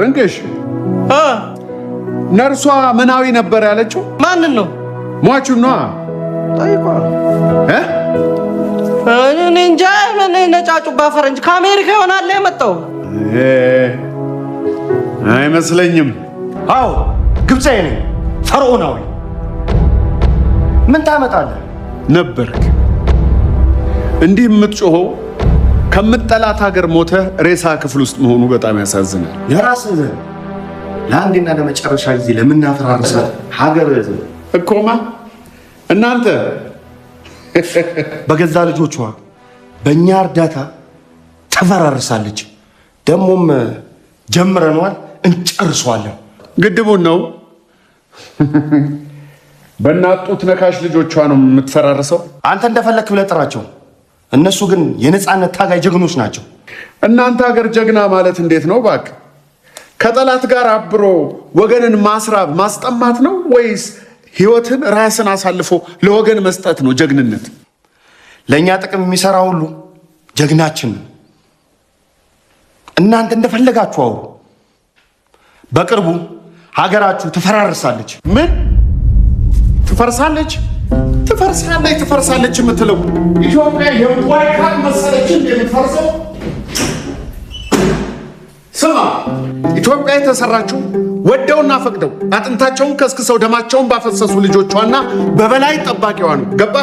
ድንቅሽ ነርሷ ምናዊ ነበር ያለችው? ማንን ነው? ሟቹን ነዋ። ጠይቋ። እ? እኔ እንጃ። ምን ነጫጩባ ፈረንጅ ከአሜሪካ ይሆናል የመጣው። እ፣ አይመስለኝም። አዎ፣ ግብፃዊ ነኝ፣ ፈርዖናዊ። ምን ታመጣለህ? ነበርክ። እንዲህ የምትጮኸው ከምጠላት ሀገር ሞተህ ሬሳ ክፍል ውስጥ መሆኑ በጣም ያሳዝናል። ለራስህ ለአንዴና ለመጨረሻ ጊዜ ለምናፈራርሳት ሀገር እኮማ እናንተ በገዛ ልጆቿ በእኛ እርዳታ ተፈራርሳለች። ደግሞም ጀምረነዋል፣ እንጨርሰዋለን። ግድቡን ነው፣ በእናት ጡት ነካሽ ልጆቿ ነው የምትፈራርሰው። አንተ እንደፈለክ ብለህ ጥራቸው። እነሱ ግን የነፃነት ታጋይ ጀግኖች ናቸው። እናንተ ሀገር ጀግና ማለት እንዴት ነው እባክህ? ከጠላት ጋር አብሮ ወገንን ማስራብ ማስጠማት ነው ወይስ ሕይወትን ራስን አሳልፎ ለወገን መስጠት ነው ጀግንነት? ለእኛ ጥቅም የሚሰራ ሁሉ ጀግናችን ነው። እናንተ እንደፈለጋችሁ አውሩ። በቅርቡ ሀገራችሁ ትፈራርሳለች። ምን ትፈርሳለች? ትፈርሳለች ትፈርሳለች የምትለው ኢትዮጵያ የዋይ ካል መሰለች እንደ የምትፈርሰው? ስማ፣ ኢትዮጵያ የተሰራችው ወደውና ፈቅደው አጥንታቸውን ከስክሰው ደማቸውን ባፈሰሱ ልጆቿና በበላይ ጠባቂዋ ነው። ገባ?